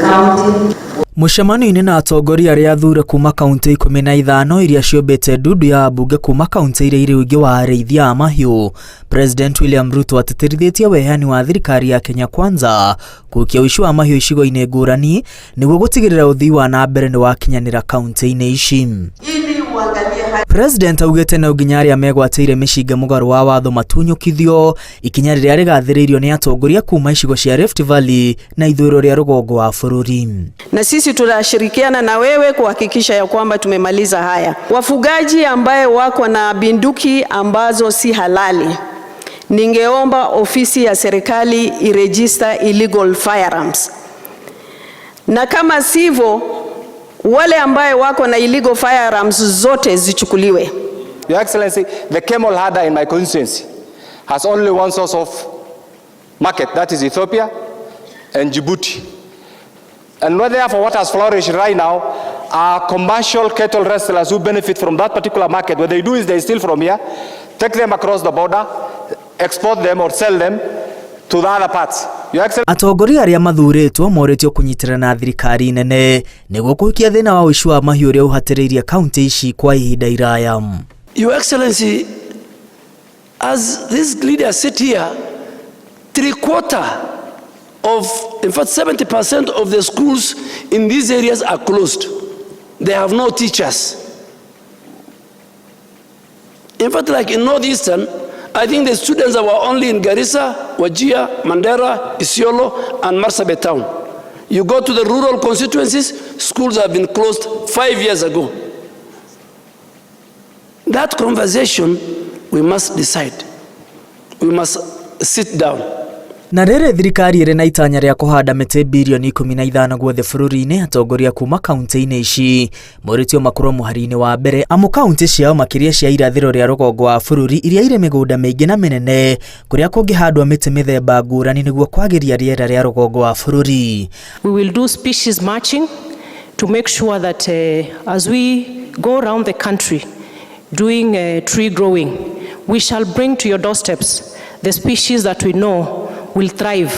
county. Mũcemanio-inĩ na atongoria arĩa athure kuma kaunti 15 iria ciũmbĩte ndundu ya ambunge kuma kaunti iria irĩ ũingĩ wa arĩithia a mahiũ, President William Ruto atĩtĩrithĩtie weheani wa thirikari ya Kenya Kwanza kũhukia ũici wa mahiũ icigo-inĩ ngũrani nĩguo gũtigĩrĩra ũthii wa na mbere nĩ wakinyanĩra kaunti-inĩ ici. President augĩte no nginya arĩa megwatĩire mĩcinga mũgarũ wa watho matunyũkithio, ikinya rĩrĩa rĩgathĩrĩirio nĩ atongoria kuma icigo cia Rift Valley na ithũĩro rĩa rũgongo wa bũrũri. Na sisi tutashirikiana na wewe kuhakikisha ya kwamba tumemaliza haya. Wafugaji ambaye wako na bunduki ambazo si halali, ningeomba ofisi ya serikali iregister illegal firearms, na kama sivyo, wale ambaye wako na illegal firearms zote zichukuliwe. Your Excellency, the camel herder in my constituency has only one source of market, that is Ethiopia and Djibouti. And therefore what has flourished right now are commercial cattle rustlers who benefit from that particular market. What they do is they steal from here, take them across the border, export them or sell them to the other parts. Your Excellency, Atongoria arĩa mathurĩtwo morĩtio kũnyitĩrĩra na thirikari nene nĩguo kũhukia thĩna wa ũici wa mahiũ ũrĩa ũhatĩrĩirie kaunti ici kwa ihinda iraya. Your Excellency, as these leaders sit here, three quarter of, in fact, 70% of the schools in these areas are closed. They have no teachers. In fact, like in Northeastern, I think the students that were only in Garissa, Wajir, Mandera, Isiolo, and Marsabit town. You go to the rural constituencies, schools have been closed 5 years ago. That conversation, we must decide. We must sit down. Na rĩrĩ thirikari ĩrĩ na itanya rĩa kũhanda mĩtĩ birioni 15 guothe bũrũri-inĩ, atongoria kuma kaunti-inĩ ici morĩtio makorwo mũhari-inĩ wa mbere amu kaunti ciao, makĩria cia irathĩro rĩa rũgongo wa bũrũri iria irĩ mĩgũnda mĩingĩ na mĩnene kũrĩa kũngĩhandwo mĩtĩ mĩthemba ngũrani nĩguo kwagĩria rĩera rĩa rũgongo wa bũrũri. We will do species matching to make sure that as we go around the country doing tree growing, we shall bring to your doorsteps the species that we know will thrive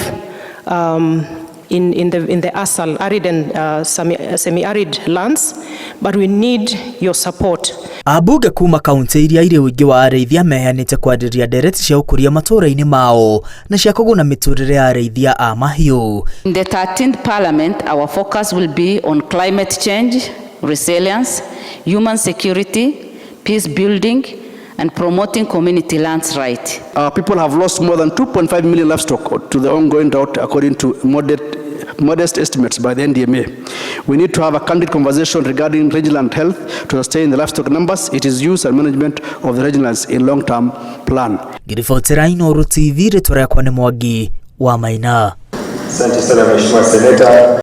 in the ASAL, arid and semi-arid lands, but we need your support. Ambunge kuma kaunti iria irĩ ũingĩ wa arĩithia meheanĩte kwarĩrĩria ndereti cia ũkũria matũũra-inĩ mao na cia kũguna mĩtũrĩre ya arĩithia a mahiũ. In the 13th Parliament, our focus will be on climate change, resilience, human security, peace building, and promoting community lands right. Our people have lost more than 2.5 million livestock to the ongoing drought, according to modest estimates by the NDMA. We need to have a candid conversation regarding rangeland health to sustain the livestock numbers, its use and management of the rangelands in long-term plan. Ngĩribotera Inooro TV, rĩtwa rĩakwa nĩ Mwangi wa Maina. Asante sana, Mheshimiwa Seneta.